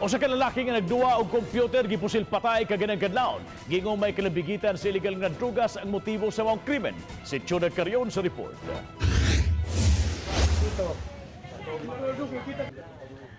Usa ka lalaki nga nagduwa og computer gipusil patay kaganang kadlawon. Giingong may kalabigitan sa illegal nga drugas ang motibo sa maong krimen. Si Chona Carion sa report.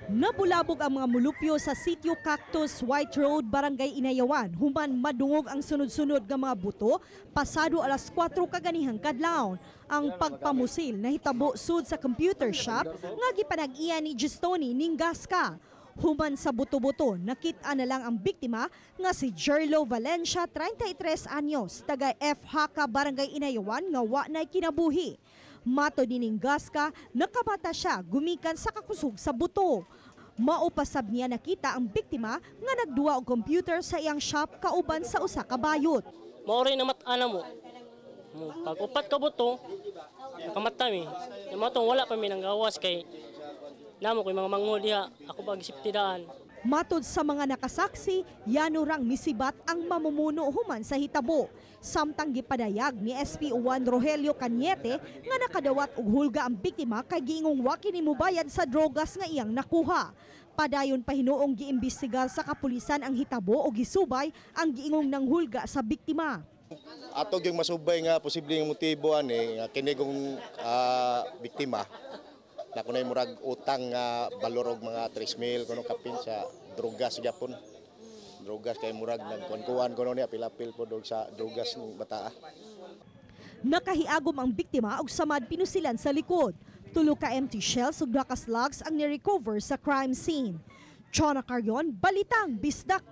Nabulabog ang mga mulupyo sa Sitio Cactus, White Road, Barangay Inayawan, human madungog ang sunod-sunod nga mga buto pasado alas 4 kaganihang kadlawon. Ang pagpamusil nahitabo sud sa computer shop nga gipanag-iya ni Gistoni Ningaska. Human sa buto-buto, nakita na lang ang biktima nga si Jerlo Valencia, 33 anyos, taga F. Haka, Barangay Inayawan, nga wa na'y kinabuhi. Matod ni Ningaska, nakamata siya gumikan sa kakusog sa buto. Mao pasab niya nakita ang biktima nga nagduwa og computer sa iyang shop kauban sa usa ka bayot. Mao rin na mat-ana mo. Mo pag upat ka buto, nakamata mi. Yung mga tong wala pa mi nang gawas kay namo ko'y mga manghod diha, ako ba gisiptidaan. Matod sa mga nakasaksi, yano rang misibat ang mamumuno human sa hitabo. Samtang gipadayag ni SPO1 Rogelio Cañete nga nakadawat og hulga ang biktima kay giingong wa kini mobayad sa drogas nga iyang nakuha. Padayon pa hinuong giimbestigar sa kapulisan ang hitabo o gisubay ang giingong nanghulga sa biktima. Ato yung masubay nga posibleng motibo ani nga kini kong biktima na kunay murag utang nga balor og mga 3 mil kuno kapin sa drogas gyapon. Drogas kay murag nagkuan-kuan kuno niya, pilapil po og sa drogas ng bataa. Nakahiagom ang biktima og samad pinusilan sa likod. Tulo ka empty shells ug duha ka slugs ang ni-recover sa crime scene. Chona Carion, Balitang Bisdak.